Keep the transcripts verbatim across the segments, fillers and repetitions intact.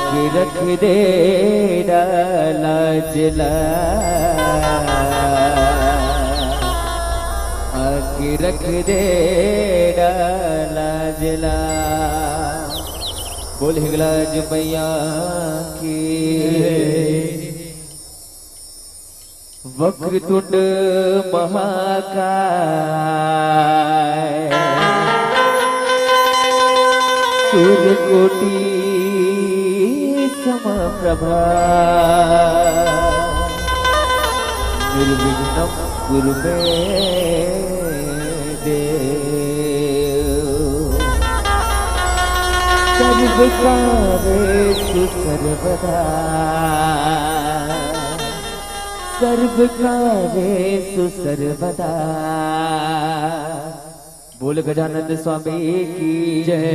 के रख दे लाज ला, आके रख दे लाज ला। बोल हिंगलाज मैया की। वक्रतुंड महाकाय, सूर्यकोटि समप्रभा, निर्विघ्नं कुरु मे देव। सर्वकार्येषु सर्वदा, सर्वकार्येषु सर्वदा। बोल गजानंद स्वामी की जय।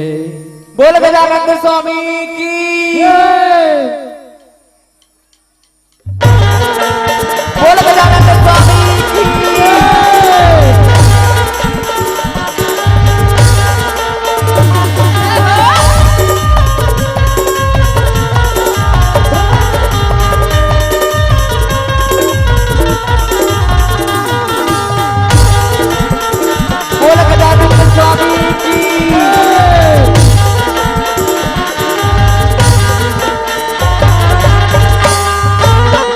बोल गजानंद स्वामी की जय। बोल गजानंद स्वामी की जय। बोल गजानंद स्वामी की।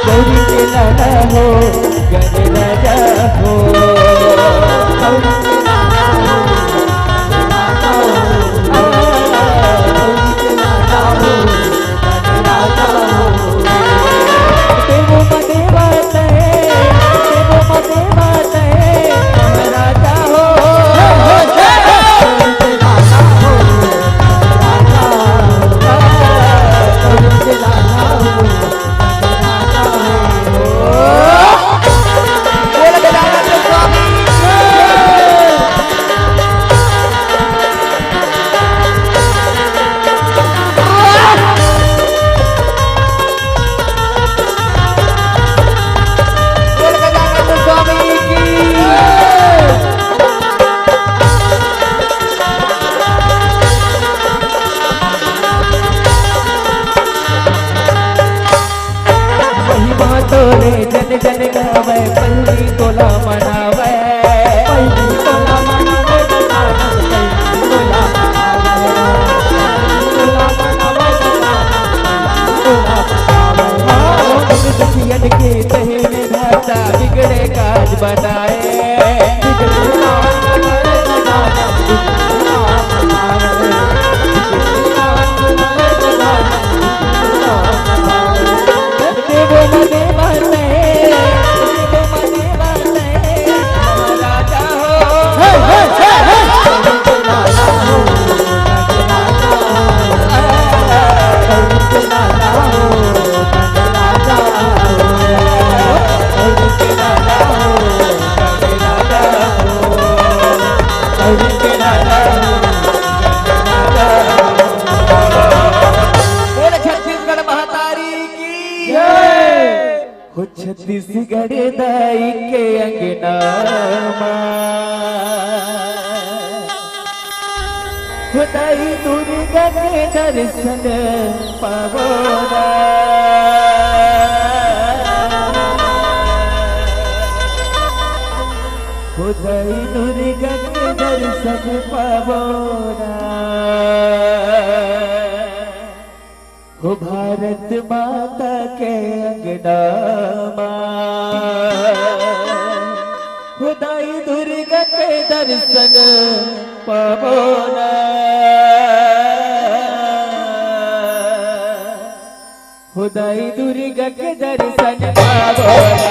गौरी के लाला हो, गणराजा हो। महिमा तोरे जन जन गावे, पल्ली तोला मनावे। पल्ली तोला मनावे, पल्ली तोला मनावे। पल्ली तोला मनावे, पल्ली तोला मनावे। दुखियन के तहे में धाता, बिगड़े काज बनाए। बोल छत्तीसगढ़ महतारी की जय। हो छत्तीसगढ़ दाई के अंगना मा, हो दाई दुर्गा के दर्शन पावो ना। हो दाई दुर्गा के दर्शन पावो ना। हो भारत माता के अंगना मा, हो दाई दुर्गा के दर्शन पावो ना। हो दाई दुर्गा के दर्शन पावो ना।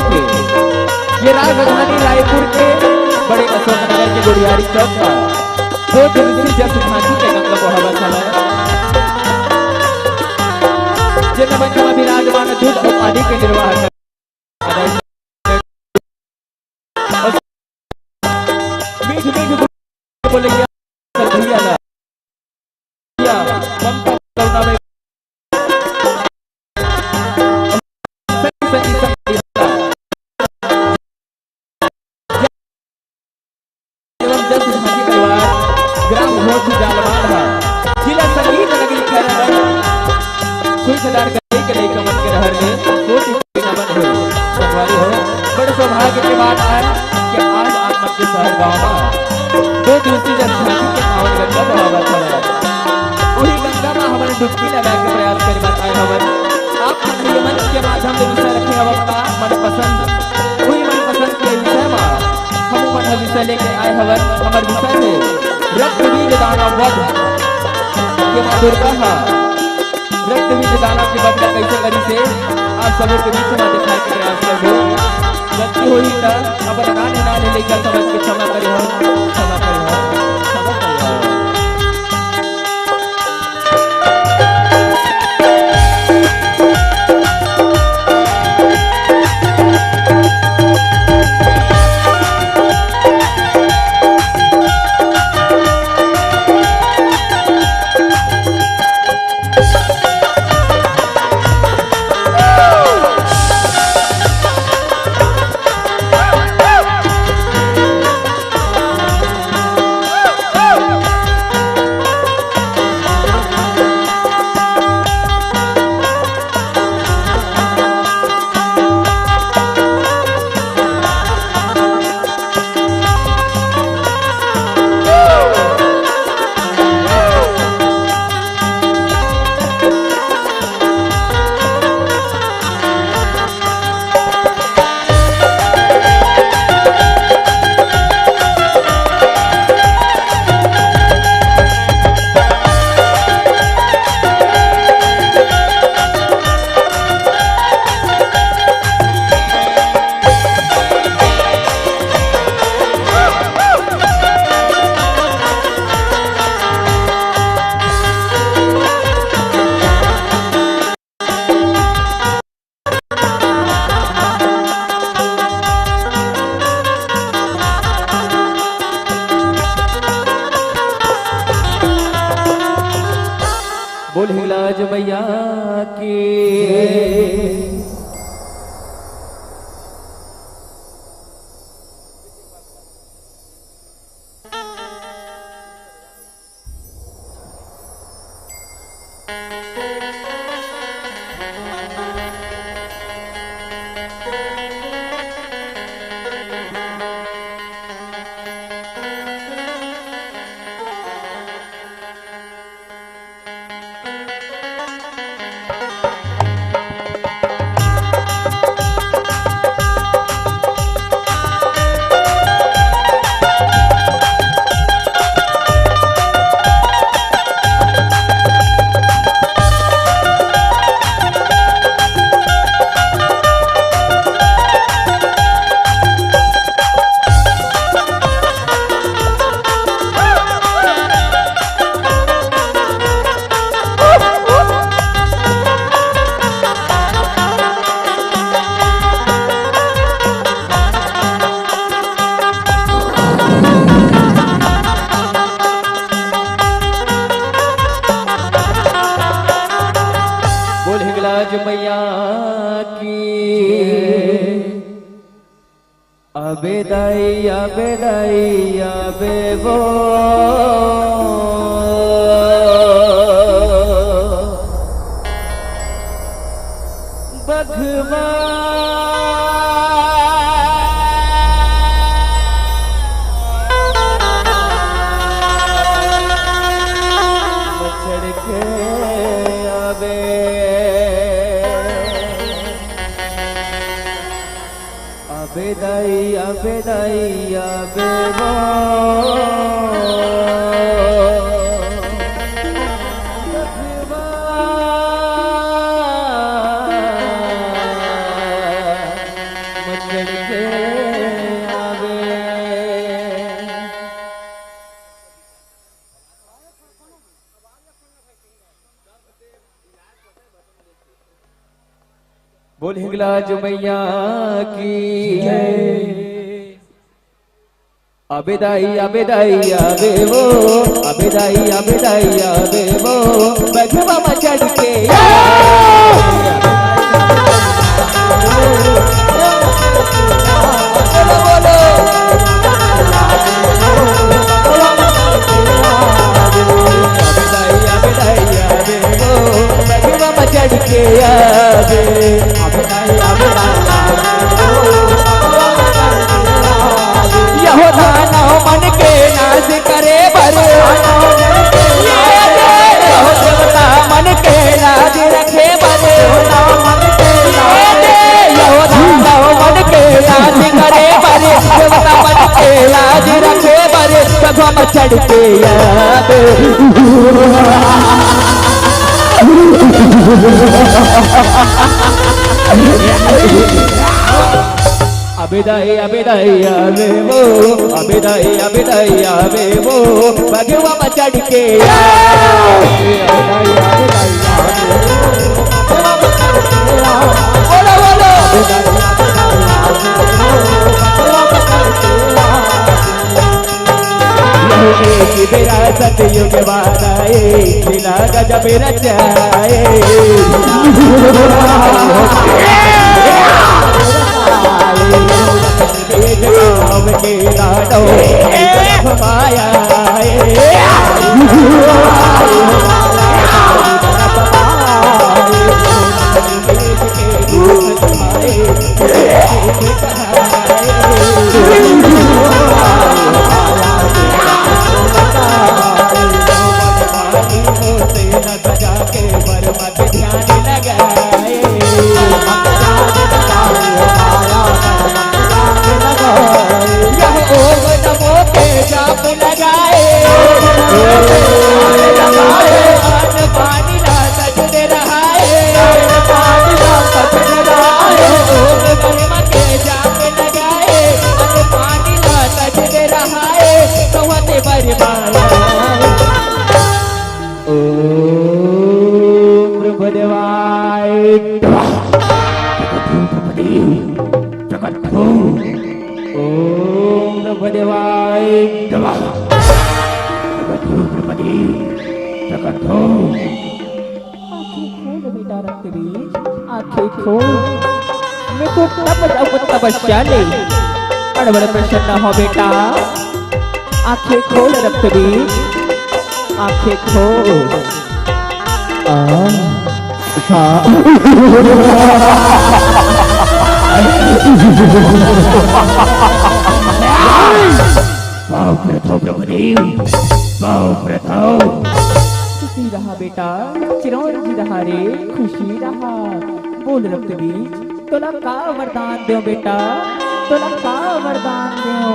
के, ये राजधानी रायपुर के बड़े अशोकनगर के गुढ़ियारी चौक का दो दिवसीय जस झांकी के गंगा बहावत हवय, जेन मंच म विराजमान दूध अउ पानी के निर्वाह कर मीठ मीठ बोले, या सर भैया ना, या पंपा करुणा में सही सही सही एवं जस झांकी परिवार, ग्राम घोसी जालवाल ह, जिला संगीत नगरी खैरागढ़। सुई सदार गली के लइका मन के रहर ले कोटि कोटि नमन हो। संगवारी हो, बड़ सौभाग्य के बात आय कि आज आप मन के शहर गांव म दो दिवसीय जस झांकी के पावन गंगा बहावत हवय। उही गंगा म हमन डुबकी लगाए के प्रयास करे बर आए हवन। आप मन ये मंच के माध्यम ले विषय रखे हवन का मनपसंद, उही मनपसंद के विषय म हम मन ह विषय लेके आए हवन। हमर विषय हे रक्तबीज दानव वध के माँ दुर्गा ह रक्तबीज दानव के वध ला कइसे करिस हे, आप सबो के बीच म दिखाए के प्रयास करबो। गलती होही त अपन नान्हे नान्हे लइका समझ के क्षमा करे हो, क्षमा करे हो, क्षमा करे हो। बोल हिंगलाज मैया की। बोल हिंगलाज मैया की। अबे दाई, अबे दाई, अबे वो बघवा मचड़ के आवे। अबे दाई, अबे दाई, अबे वो। हिंगलाज मैया की जय। अबे दाई, अबे दाई, अबे वो, अबे दाई, अबे दाई, अबे वो, बघवा म चढ़ के आ। बोलो, बोलो। अबे दाई, अबे दाई, अबे वो, बघवा म चढ़ के आवे। यहो दानव मन के नाश करे बर, यहो देवता मन के लाज रखे बर, यहो दानव मन के नाश करे बर, देवता मन के लाज रखे बर, बघवा म चढ़ के आवे। अबे दाई, अबे दाई, अबे वो, अबे दाई, अबे दाई, अबे वो, बघवा म चढ़ के आ। बोलो, बोलो। यहू एक बेरा सतयुग वाला ए, बिना गजब रचाए। एक गाँव के लाडो, एक तरफ माया ए। ओम ब्रह्मदेवाय नमः। जगत हो। ओम ब्रह्मदेवाय नमः। जगत हो ब्रह्मदेव। जगत हो। आँखें खोल बेटा रक्तबीज, आँखें खोल। मैं तो तप, तप, तपस्या ले बड़, बड़ प्रसन्न हो बेटा। आँखें खोल रक्तबीज, आँखें खोल। आ, हाँ। पाँव परत हँव ब्रह्मदेव, पाँव परत हँव। खुशी रहा बेटा, चिरंजीवी रहा रे, खुशी रहा। बोल रक्तबीज, तोला का वरदान देंव बेटा, तोला का वरदान देंव?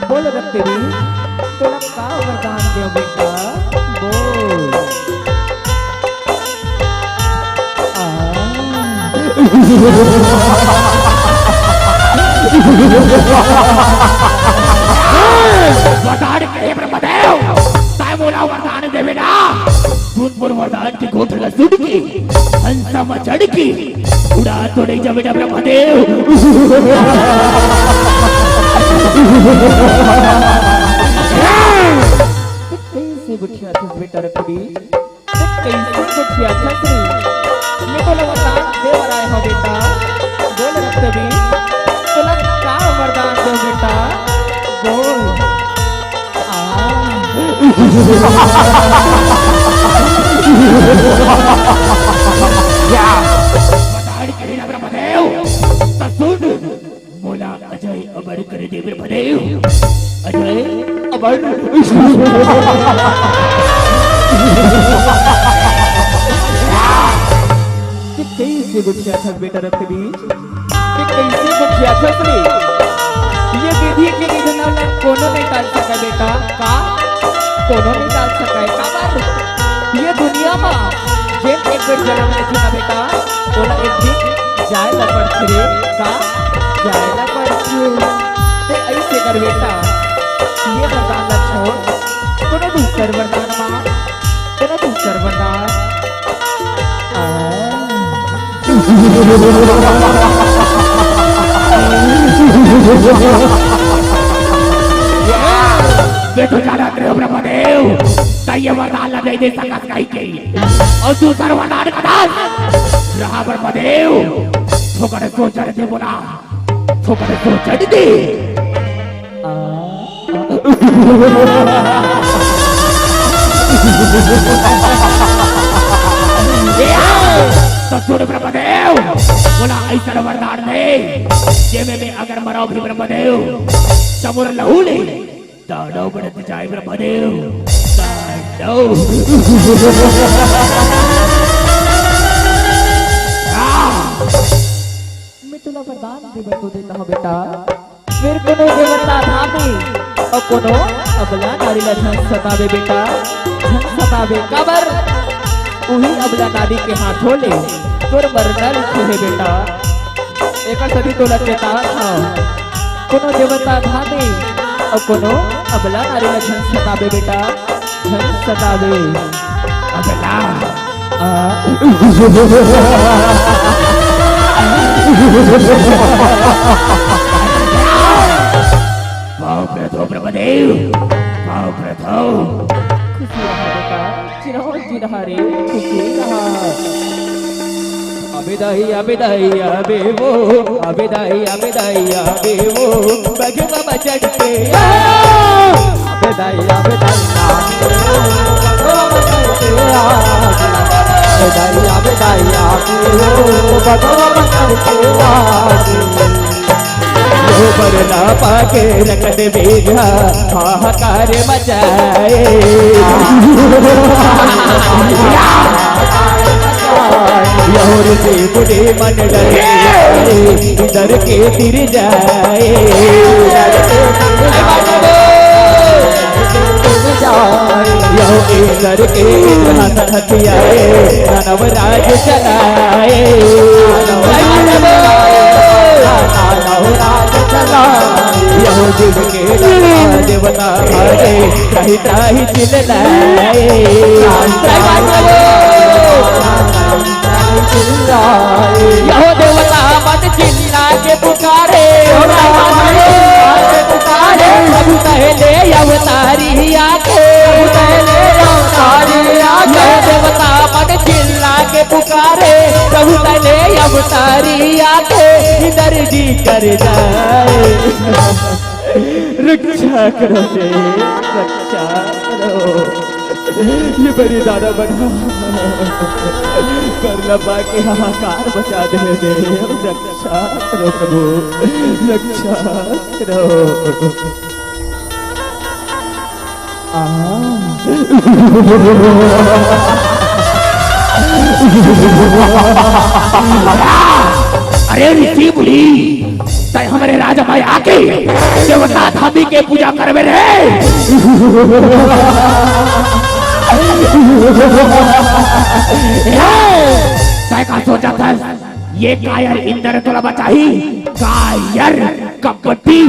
बोल रक्तबीज, तोला का वरदान देंव बेटा, बोल। आ। वरदान कहे ब्रह्मदेव, तैं मोला वरदान देबे ना, सुन मोर वरदान के गोठ ल सुन के, हंसा म चढ़ के, उड़ा तो नइ जाबे ना ब्रह्मदेव। कइसे गोठियाथस बेटा रक्तबीज? कइसे गोठियाथस रे? मैं तोला वरदान दे बर आय हँव बेटा। बोल रक्तबीज, तोला का वरदान देंव बेटा? बोल। आ। या। वरदान कहे ना ब्रह्मदेव, त सुन, मोला अजय अमर कर दे ब्रह्मदेव। अजय अमर। तैं कइसे गोठियाथस बेटा रक्तबीज? तैं कइसे गोठियाथस रे? ये विधि के विधान ला कोनो नइ टाल सकय बेटा। का? कोनो नइ टाल सकय। काबर? ये दुनिया म जेन एक बेर जनम लेथे ना बेटा, ओला एक दिन जाय ला पड़थे रे। का? जाय ला पड़थे। तैं अइसे कर बेटा, ये वरदान ला छोड़, कोनो दूसर वरदान मांग, कोनो दूसर वरदान। आ। मैं तो जानत रहे हो ब्रह्मदेव, त ये वरदान ला दे दे सकत कही के। अउ दूसर वरदान का दास रहा ब्रह्मदेव, थोकन सोचन दे मोला, थोकन सोचन दे। त सुन ब्रह्मदेव, मोला अइसन वरदान दे, जेमे मैं अगर मरव भी ब्रह्मदेव, त मोर लहू ले दानव बनत जाय ब्रह्मदेव, दानव। आ! मैं तोला वरदान दे बर तो देत हंव बेटा, फेर कोनो देवता धामी अउ कोनो अबला नारी ला झन सताबे बेटा, झन सताबे। काबर उही अबला नारी के हाथों ले तोर मरना लिखे हे बेटा। एकर सेती तोला चेतावत हंव, कोनो देवता धामी अउ कोनो अबला नारी ला झन सताबे बेटा, झन सताबे। अबला। आ। पाँव परत हंव ब्रह्मदेव, पाँव परत हंव। खुशी रहा बेटा, चिरंजीव रहा रे, खुशी रहा। अबे दाई, अबे दाई, अबे वो, अबे दाई, अबे दाई, अबे वो, बघवा म चढ़ के आ। अबे दाई, अबे दाई, अबे वो, बघवा म चढ़ के आ। अबे दाई, अबे दाई, अबे वो, बघवा म चढ़ के आ। यो बर ला पाके रकट बीजा हाहाकार मचाए। यो रे बुढ़े मन डरे, इधर के तिर जाए। यो इधर के हंस हथियाए, दानव राज चलाए। दानव राज चलाए। यो जुग के देवता हरे, त्राहि त्राहि चिल्लाए। यो देवता मन चिल्ला के पुकारे, पुकारे। प्रभु पहले अवतारी आके, प्रभु पहले अवतारी आके। यो देवता मन चिल्ला के पुकारे, प्रभु पहले अवतारी आके, इधर जी कर जाए। रक्षा करो रे, रक्षा करो। ये बलिदान बना, बर ला पाके हाहाकार मचा दे दे। रक्षा करो प्रभु, रक्षा करो। आ। अरे ऋषि मुनि, तैं हमरे राज म आके देवता धामी के पूजा करबे रे। तैं का सोचत हस? ये कायर इंद्र तोला बचाही? कायर कपटी।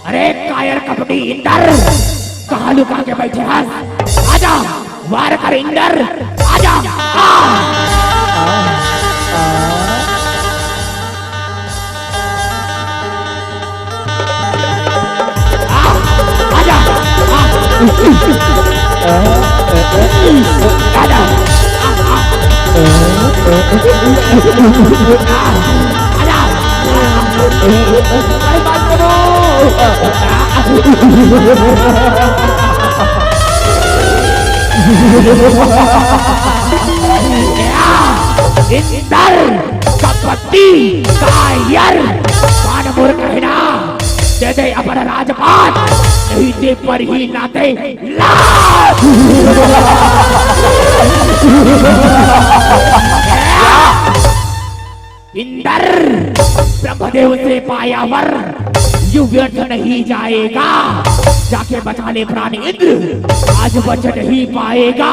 अरे कायर कपटी इंदर, कहाँ लुका के बैठे हस? आजा, वार कर इंदर, आजा। आ! आ, आजा। आ, आजा। आ, आ। आजा। अरे बात करो। इंदर कपटी कायर, कान मोर कहना, दे दे अपन राजपाट, नहीं दे पर ही नाते लात। इंदर, ब्रह्मदेव से पाया वर, यू व्यर्थ नहीं जाएगा। जाके बचा ले प्राण इंद्र, आज बच नहीं पाएगा।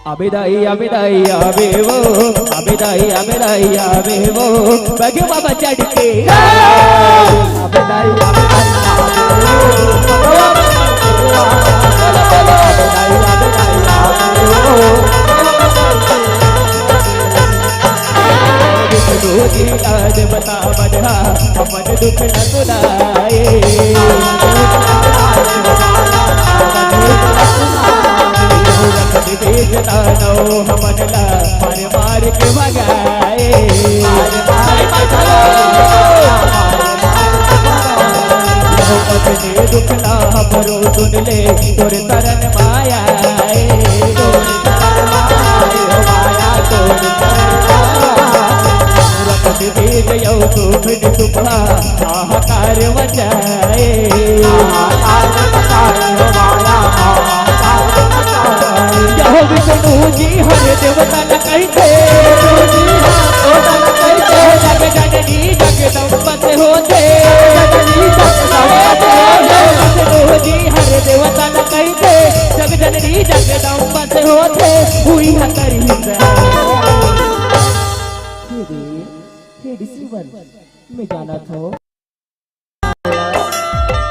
अबे दाई, अबे दाई, अबे वो, अबे दाई, अबे दाई, अबे वो, बघे बाबा चढ़ के। अबे दाई, अबे दाई, अबे वो, अबे दाई, अबे दाई, अबे वो। विष्णु जी आज बता बन्हा, अपन दुख न सुनाए। रख दे दानव हमन ला मार मार के भगाए। अपने दुख ला हमरो सुन ले, तोर शरण माया ए। रक्त बीज यौ सुभिन सुभा हाहाकार मचाए। यहो विष्णु जी हर देवता न कहिथे। जग जननी जगदम्ब से होथे। विष्णु जी हर देवता न कहिथे। जग जननी जगदम्ब से होथे। हुई ह करी हे देव, हे ऋषिवर, मैं जानत हूँ।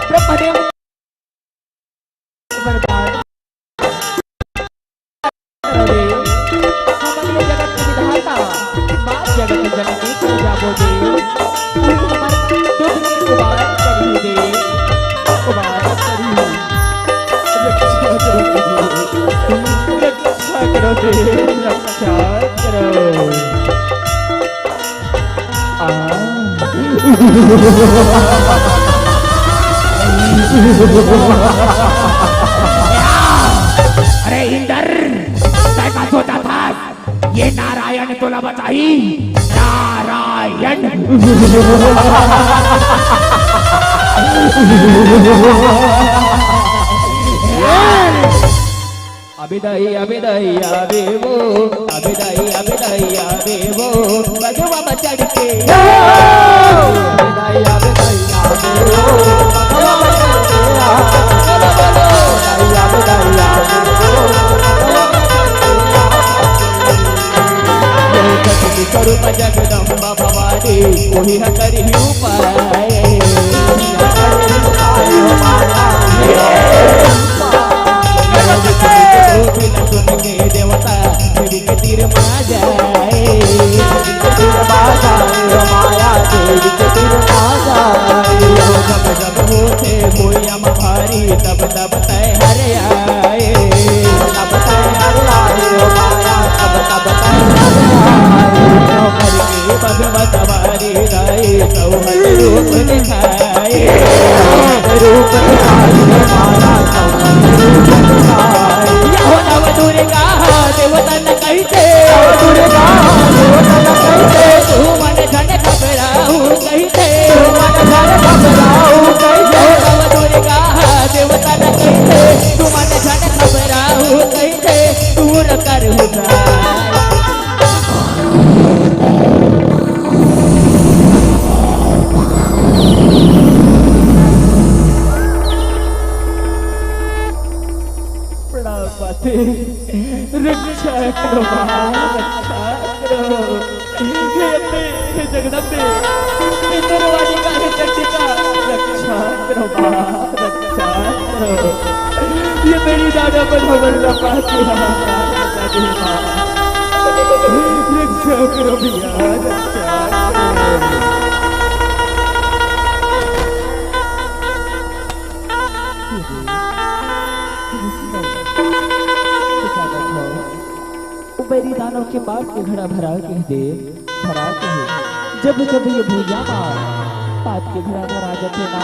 ब्रह्मदेव वरदान करो देव, हमन के जगत के विधाता, माँ जगत जननी कर जाबो देव। तू हमर दुख के उबार करिहू देव, उबार करिहू। रक्षा करो देव, रक्षा करो देव, रक्षा करो। अरे इंदर, तैं का सोचा था? ये नारायण तोला बचाही? नारायण। अबे दाई, अबे दाई, अबे वो, अबे दाई, अबे दाई, अबे वो, बघवा बचड़ के। अबे दाई, अबे दाई, अबे वो, बघवा बचड़ के। बोलो, बोलो। अबे दाई, अबे दाई, अबे वो, बघवा बचड़ के। ये शक्ति स्वरूप जगदम्बा भवानी, वही है करी उपाय। सुन के देवता देवी के तीर मा जाए। तीर मा जाए, ओ माया देवी के तीर मा जाए। जब जब होथे भुइयां म भारी, तब तब तैं हर आए। तब तैं हर आए, ओ माया, तब तब तैं हर आए। भगवत वाली राय सौहत रूप दिखाए। रूप दिखाए, माया सौहत रूप दिखाए। यहो नव दुर्गा देवता न कहिथे। नव दुर्गा देवता न कहिथे। तू मन झन घबराहू कहिथे। तू मन झन घबराहू कहिथे। यहो नव दुर्गा देवता न कहिथे। तू मन झन घबराहू कहिथे। दूर करहू सहाय। प्रणाम माते, रक्षा करो माँ, रक्षा करो। हे अम्बे, हे जगदम्बे, हे दुर्वाणिका, हे चंडिका, रक्षा करो माँ, रक्षा करो। ये मेरी दादा पर हमर लपा के हाथ लगा दे माँ। रक्षा करो भैया, रक्षा करो। ओ बैरी दानव के पाप के घड़ा भरा के हे देव, भरा के हे। जब जब ये भुइयां म पाप के घड़ा भरा जथे ना,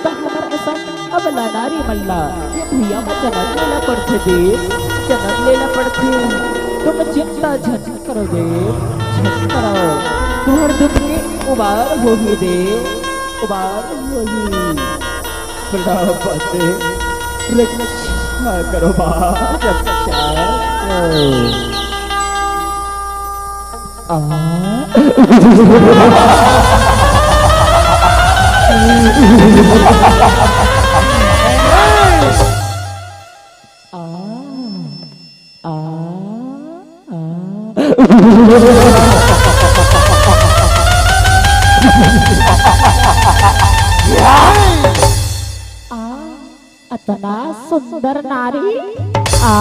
त हमर असन अबला नारी मन ला ये भुइयां म जनम लेला पड़थे देव, जनम लेला पड़थे। तुम चिंता झन करो देव, झन करो, तुहर दुख के उबार होही देव, उबार होही। प्रजापति, रक्षा करो माँ, रक्षा करो। आ। आ। आ। आ, अतना सुंदर नारी। आ।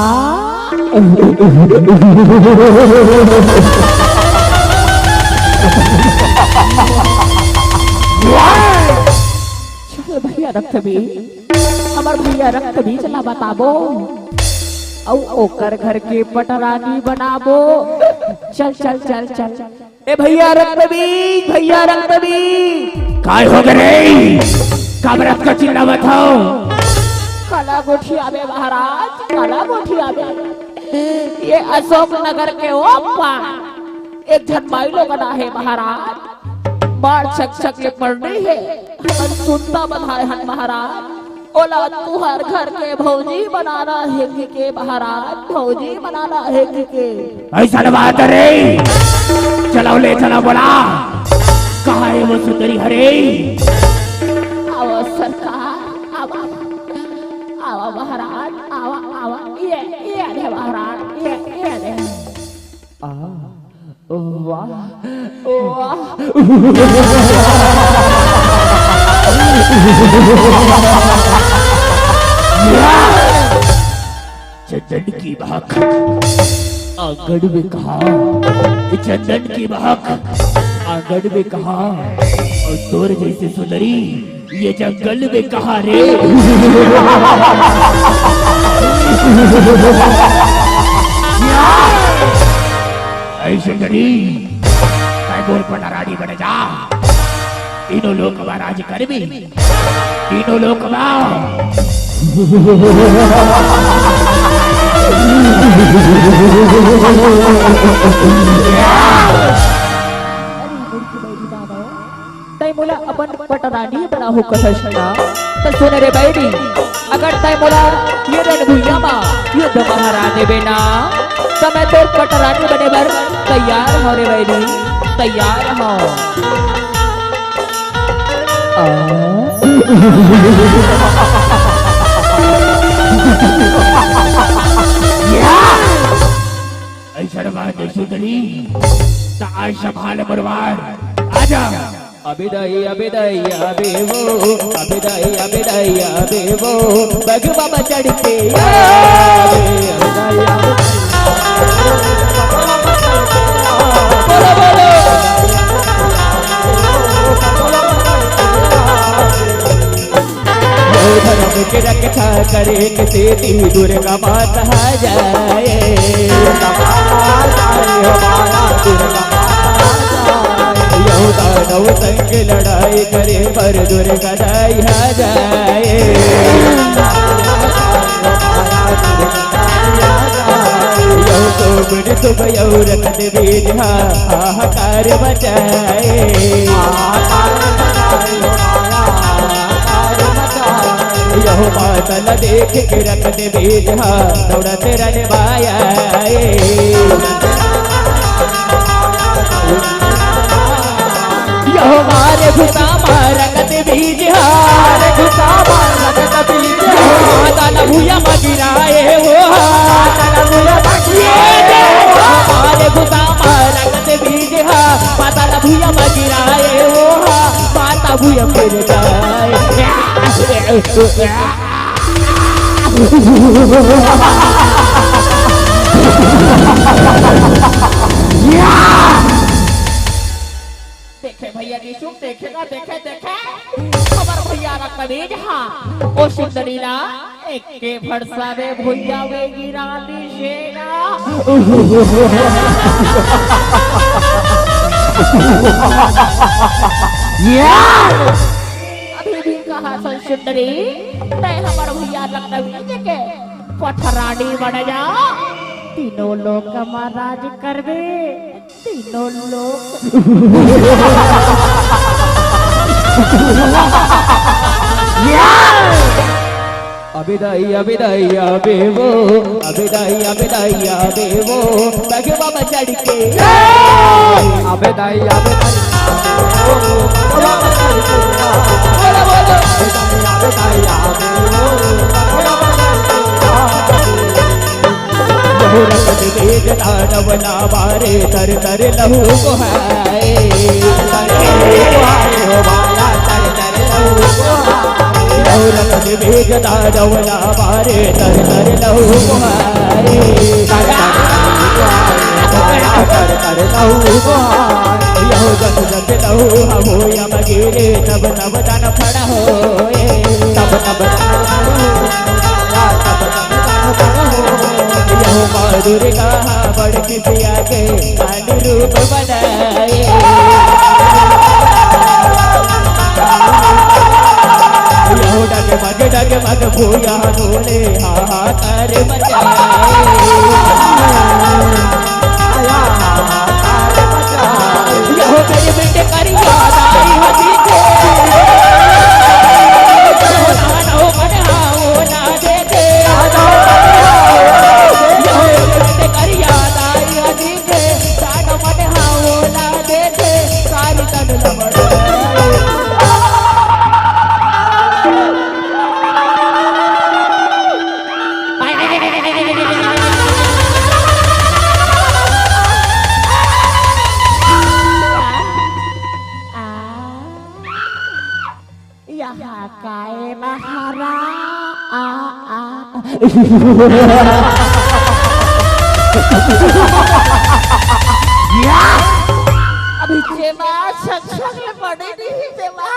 चल भैया रक्तबीज, हमर भैया रक्तबीज ला बताबो, अउ ओकर घर के पटरानी बनाबो। चल, चल, चल, चल। ए भैया रक्तबीज, भैया रक्तबीज। काय हो गे रे? काबर अतका चिल्लावत हव? काला गोठियाबे महाराज, काला गोठियाबे। ये अशोक नगर के ओ पार एक झन माईलोगन आहे महाराज, मार छक छक ले पड़नी हे, हमन सुनता बधाए हन महाराज। ओला तुहर घर के भौजी बनाना हे कि के महाराज, भौजी बनाना हे कि के। अइसन बात रे, चलाओ ले चलाओ बोला, कहाँ हे वो सुंदरी हरे? आवा सरकार, आवा, आवा महाराज, आवा, आवा, ये, ये दे महाराज, ये, ये दे। आ, वाह, वाह। चंदन की महक आंगन में कहाँ, चंदन की महक आंगन में कहाँ, अउ तोर जइसे सुंदरी ये जंगल में कहाँ रे? ऐसे डरी, तैं मोर पटरानी बन जा। तीनों लोक मा राज करबे, तीनों लोक मा। तैं मोला अपन पटरानी बनाहू कथस ना, त सुन रे बैरी, अगर तैं मोला ये रणभुइयां मा युद्ध मा हरा देबे ना, त मैं तोर पटरानी बने बर तैयार हंव रे बैरी, तैयार हंव। आ? अइसन बात हे सुंदरी, त आज संभाल मोर वार, आजा। अबे दाई, अबे दाई, अबे वो, अबे दाई, अबे दाई, अबे वो, बघवा मा चढ़ के आवे, अबे दाई, अबे दाई। बोलो, बोलो। ओ धर्म के रक्षा करे के सेती दुर्गा माता आ जाए। यहू दानव संग लड़ाई करे बर दुर्गा दाई आ जाए। यहू तो बड़ी सुबह यहू रक्त बीज हा हाहाकार मचाए। यहू माता ला देख के रक्त बीज हा दौड़त रन माया। यहू मारे घुसा मारत बीज हा, मारे घुसा मारत बीज हा। माता ला भुइयां मा गिराए वो हा, माता ला भुइयां मा गिराए वो हा। मारे घुसा मारत बीज हा, माता ला भुइयां मा गिराए वो हा, माता भुइयां गिर जाए। देखे भैया जी, चुप देखे ना, देखे, देखे। हमर भैया रक्त बीज हा, ओ सुंदरी ला, एके फरसा में भुइयां में गिरा दीस हे ना। अभी भी कहा सुंदरी, तैं हमर भैया रक्त बीज के पटरानी बन जा, तीनों लोक मा राज करबे। तीनों लोक। अबे दाई, अबे दाई, अबे वो, अबे दाई, अबे दाई, अबे वो, बघवा मा चढ़ के। अबे दाई, अबे दाई, बोलो, बोलो। अबे दाई, अबे दाई, अबे वो, बघवा मा चढ़ के। यहू रक्त बीज दानव ना बारे तर तर लहू को है, तर तर लहू को है, हो बाला तर तर लहू को है। लहू रतन बीज दारव ना बारे तर तर लहू को है, तर तर लहू को है, बाला तर तर लहू को है। यहो जत जत लहू हबो यम गिरे, तब तब तन फड़ होए, तब तब तन फड़ होए, तब तब तन फड़ होए। यहो माँ दुर्गा बड़ किसिया के काली रूप बनाए। यहो डगमग डगमग भूया डोले हाहाकार मचाए। यहो मेरे बेटे करिया दाई हजी के। नानो मन हाओ ना देखे। यहो मेरे बेटे करिया दाई हजी के। नानो मन हाओ ना देखे। सारी तन लमड़। यहाँ काय महारा आ, आ। अभी जेमा छक छक ले पड़े नहीं जेमा।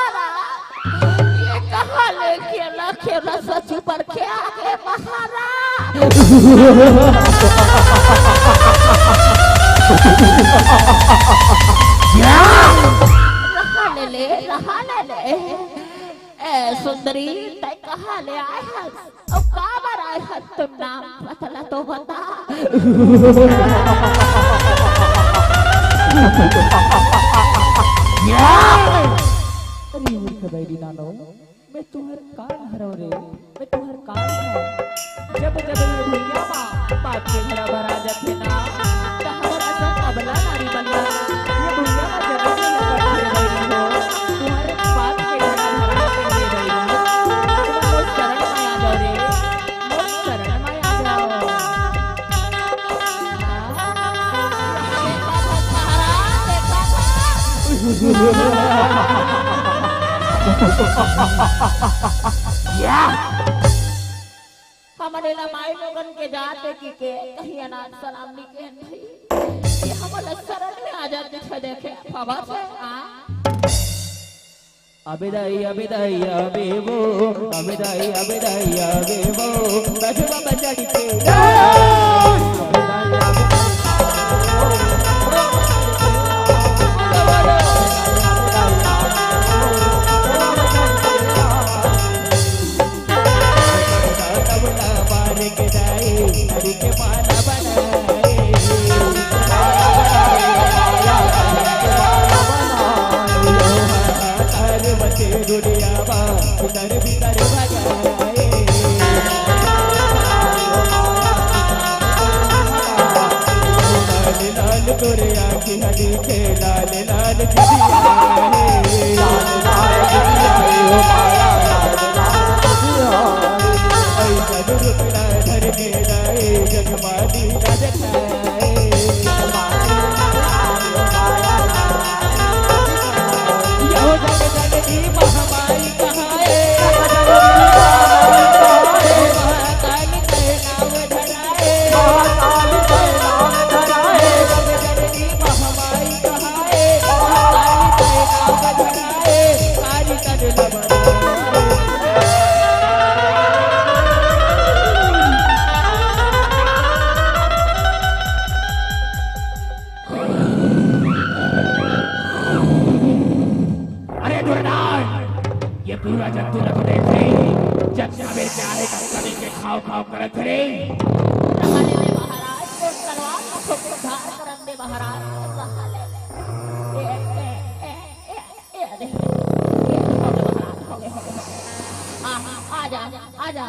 ये कहाँ ले खेला, खेला सच ऊपर के आगे महाराज। रहा ले ले, रहा ले ले। ए सुंदरी, तै कहाँ ले आए हस? अउ काबर आए हस? तू नाम बतला तो बता। अरे मूर्ख बैरी नानो, मैं तुहर काल हरव रे, मैं तुहर काल हरव। जब जब ये भुइयां मा पाप के घड़ा भरा जाथे ना, त हमर असन अबला नारी मन ला ये भुइयां मा जन्म लेना पड़थे रे बहिनी हो। तुहर पाप के घड़ा भरा जाथे रे बहिनी। तुमन मोर शरण मा आ जाओ रे, मोर शरण मा आ जाओ। हमन एला माई लोगन के जात ए कि के कहीं अनाथ सलाम नी केहन भई। ये हमन ला शरण में आ जात दिखा देखे बाबा से, आ। अबे दाई, अबे दाई, अबे वो, अबे दाई, अबे दाई, अबे वो, बजवा बजाई के। लाल लाल बिटिया रे, लाल लाल बिटिया रे, ओ माया लाल लाल बिटिया रे। ऐसन रूप ला धर के लाए, जग माली ना देखाए। यो जग जननी महामाई कहाए। अरे दुर्योधन, ये पूरा जंतु ला तो देख रही, जब जाबे चाहे कभी के खाव खाव करत रे। रहा ले ले महाराज, तोर तलवार ला तो उद्धार करन दे महाराज, रहा ले ले। ए, ए, ए, ए, ए, अरे, ए, हो गए महाराज, हो गए, हो गए, हो गए। आ, आ जा, आ जा।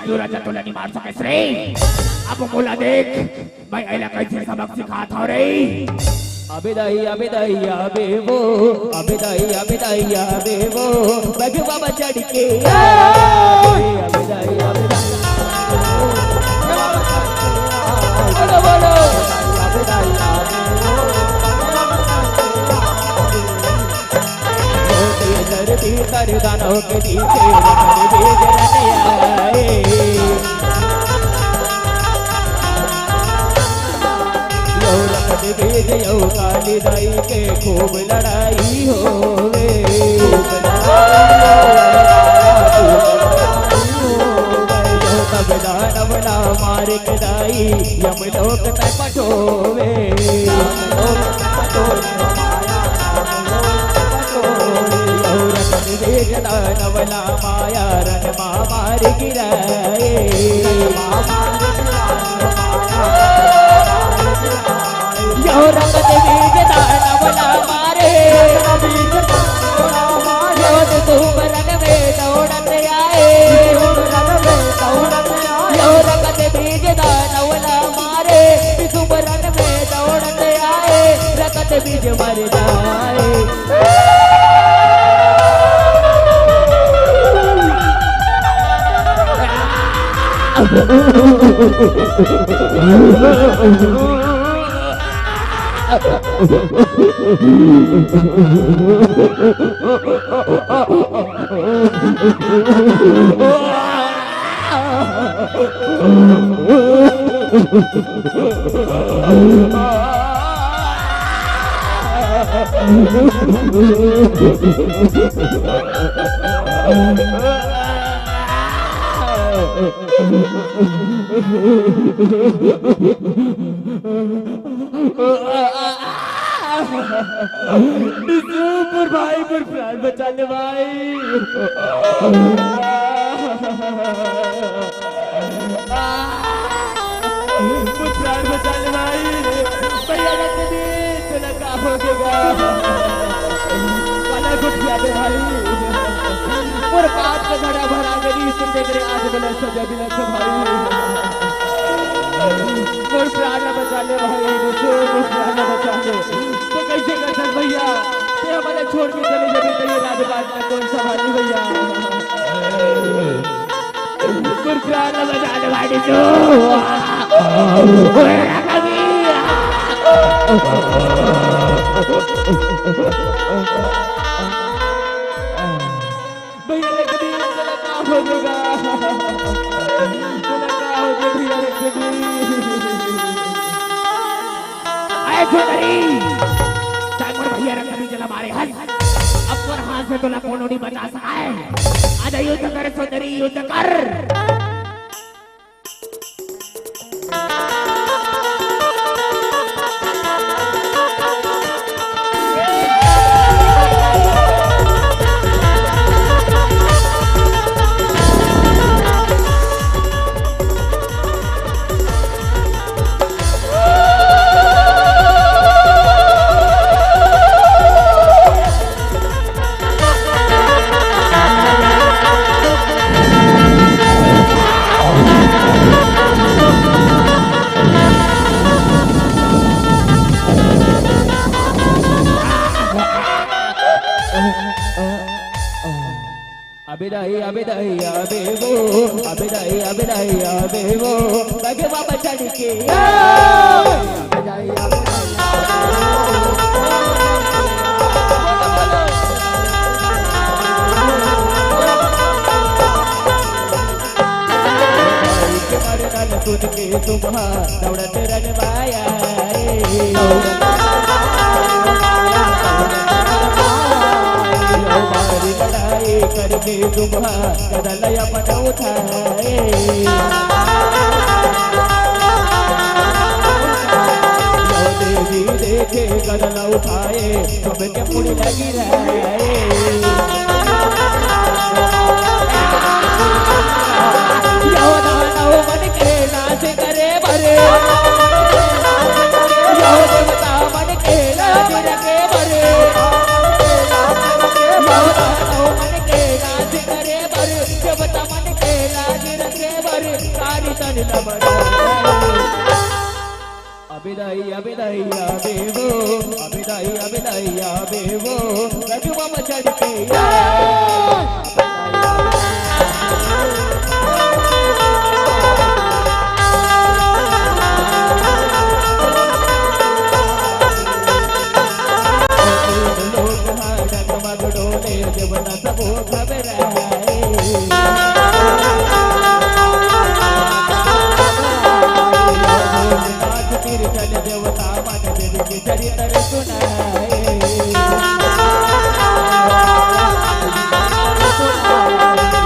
तू राजा तोला नहीं मार सकस रे। अब मोला देख, मैं एला कैसे सबक सिखात हव रे। अबे दाई, अबे दाई, अबे वो, अबे दाई, अबे दाई, अबे वो, बैजू बाबा चढ़ के आए। अबे दाई, अबे दाई, बोलो, बोलो। अबे दाई, अबे वो, धरती कर दानव के बीच रखत बीज रन आए। यो रखत बीज यो काली दाई के खूब लड़ाई होवे। यो तब दानव ला मार के दाई यमलोक तक पठोवे। औरत विवेक दानवला माया रन मा मार गिराए। औरत विवेक दानवला मारे। यो सुमरन में दौड़त आए। यो रगत बीज दानवला मारे, सुमरन में दौड़त आए, रगत बीज मर जाए। मोर भाई, मोर प्राण बचा ले भाई। मोर प्राण बचा ले भाई। भैया रख दे, तोला का हो गया? काला गुट किया दे भाई। मोर पाप का घड़ा भरा मेरी सुन दे तेरे आज बोला सजा दिला से भाई। मोर प्राण बचा ले भाई, मोर प्राण बचा ले। तो कैसे कर सक भैया? ते हमारे छोड़ के चले जाबे तो ये राजपाट में कौन संभाली भैया? मोर प्राण बचा ले भाई तू। भैया रे कबीर, तोला का हो गया? तोला का हो गया भैया रे कबीर? अरे छोकरी, चाहे मोर भैया रे कबीर ला मारे हस, अब तोर हाथ से तोला कोनो नहीं बचा सकाए। आजा युद्ध कर सुंदरी, युद्ध कर। अबे दाई, अबे दाई, अबे वो, अबे दाई, अबे दाई, अबे वो, बैजू बाबा चढ़ के आए। अबे दाई, अबे दाई, अबे वो। के मरनल सुन के सुबह दौड़त रन माया रे। बारी लड़ाई करके सुबह कदल अपन उठाए। यो देवी देखे कदल उठाए, सबके मुड़ी लगी रहे। यो दानव मन के नाश करे बरे। यो देवता मन के लाज रखे बरे। यो दानव मन के नाश करे बरे। देवता मन के लाज रखे बरे। आबे वो, अबे दाई, अबे दाई, आबे वो, रघुआ में चढ़ के यार। लोग हाँ डगमग डोले, देवता सबो घबराए। भोलेनाथ तिरछन देवता मन देव के चरित्र सुनाए।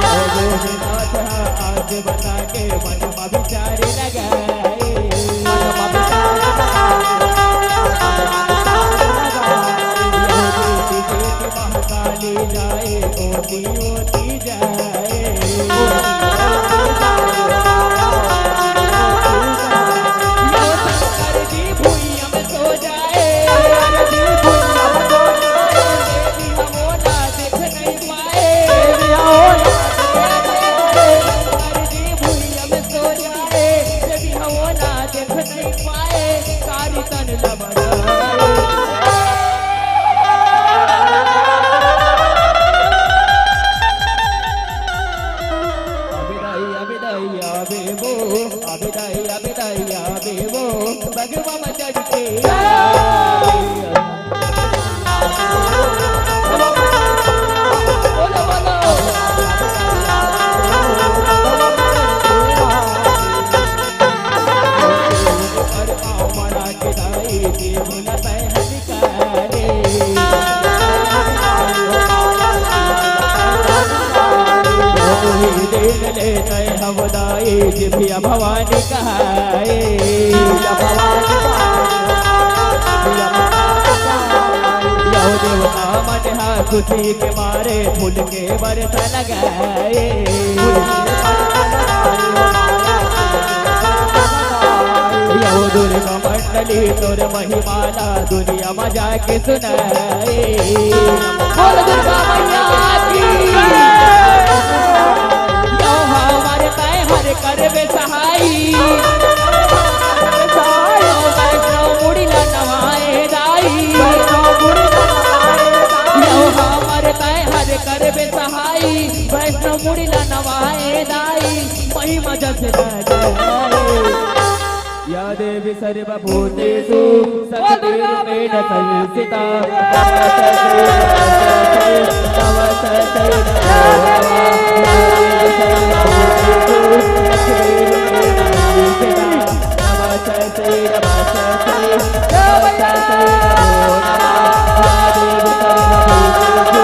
भोलेनाथ आज बता के मन मा विचार लगाए। मन मा विचार लगाए। महाकाली जाए, ओती ओती जाए। यो शंकर जी भुइयां में सो जाए। शंकर जी भुइयां में सो जाए। देवी हमो ना देख नहीं पाए। देवी हमो ना देख नहीं पाए। शंकर जी भुइयां में सो जाए। देवी हमो ना देख नहीं पाए। कारी तन लबड़ा। अबे दाई, अबे दाई, अबे वो, अबे दाई, अबे दाई, अबे वो, बगवा में चढ़ के। बोलो, बोलो। अरे आओ मना के दाई, देव न पहचान देन ले तय हवदाई, जिभिया भवानी कहाए। यो देवता मन हा खुशी के मारे फूल के बरस लगाए। यो दुर्गा मंडली तोर महिमा ला दुनिया मा जाके सुनाए। बोल दुर्गा मैया की। यो हमर तय हर करबे सहाई। यो वैष्णव मुड़ी ला नवाए दाई। यो हमर तय हर करबे सहाई। वैष्णव मुड़ी ला नवाए दाई। महिमा जस गाए। या देवी सर्वभूतेषु शक्तिरूपेण संस्थिता। नमस्ते नमो नमः। या देवी सर्वभूतेषु शक्तिरूपेण संस्थिता। नमस्ते नमस्ते नमस्ते नमो नमः। या देवी सर्वभूतेषु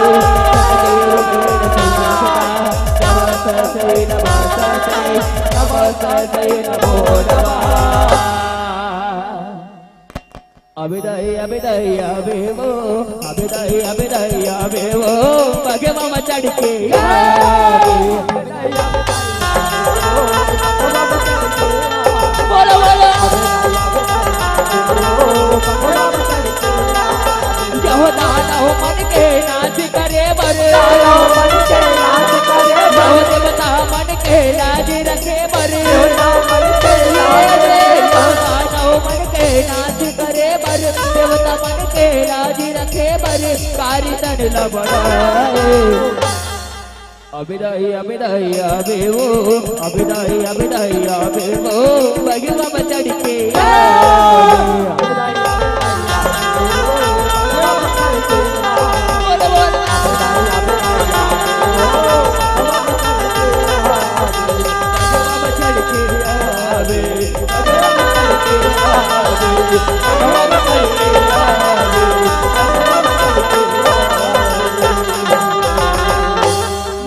शक्तिरूपेण संस्थिता। नमस्ते नमस्ते नमस्ते नमो नमः। अबे दाई, अबे दाई, अबे वो, अबे दाई, अबे दाई, अबे वो, बगवा मा चढ़ के। बोलो, बोलो। यो दानव मन के नाश करे बर। दानव मन के नाश करे बर। यो देवता मन के लाज रखे बर। देवता मन के लाज रखे बर। यो दानव मन के नाश करे बर। देवता मन के लाज रखे बर। कारी तन लबड़ा। अबे दाई, अबे दाई, अबे वो, अबे दाई, अबे दाई, अबे वो, बगवा मा चढ़ के। बोलो, बोलो।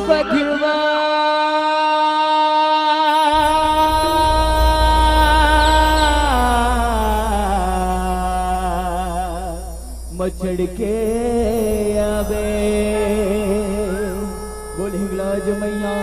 बघवा मा चढ़ के आबे। बोल हिंगलाज मैया।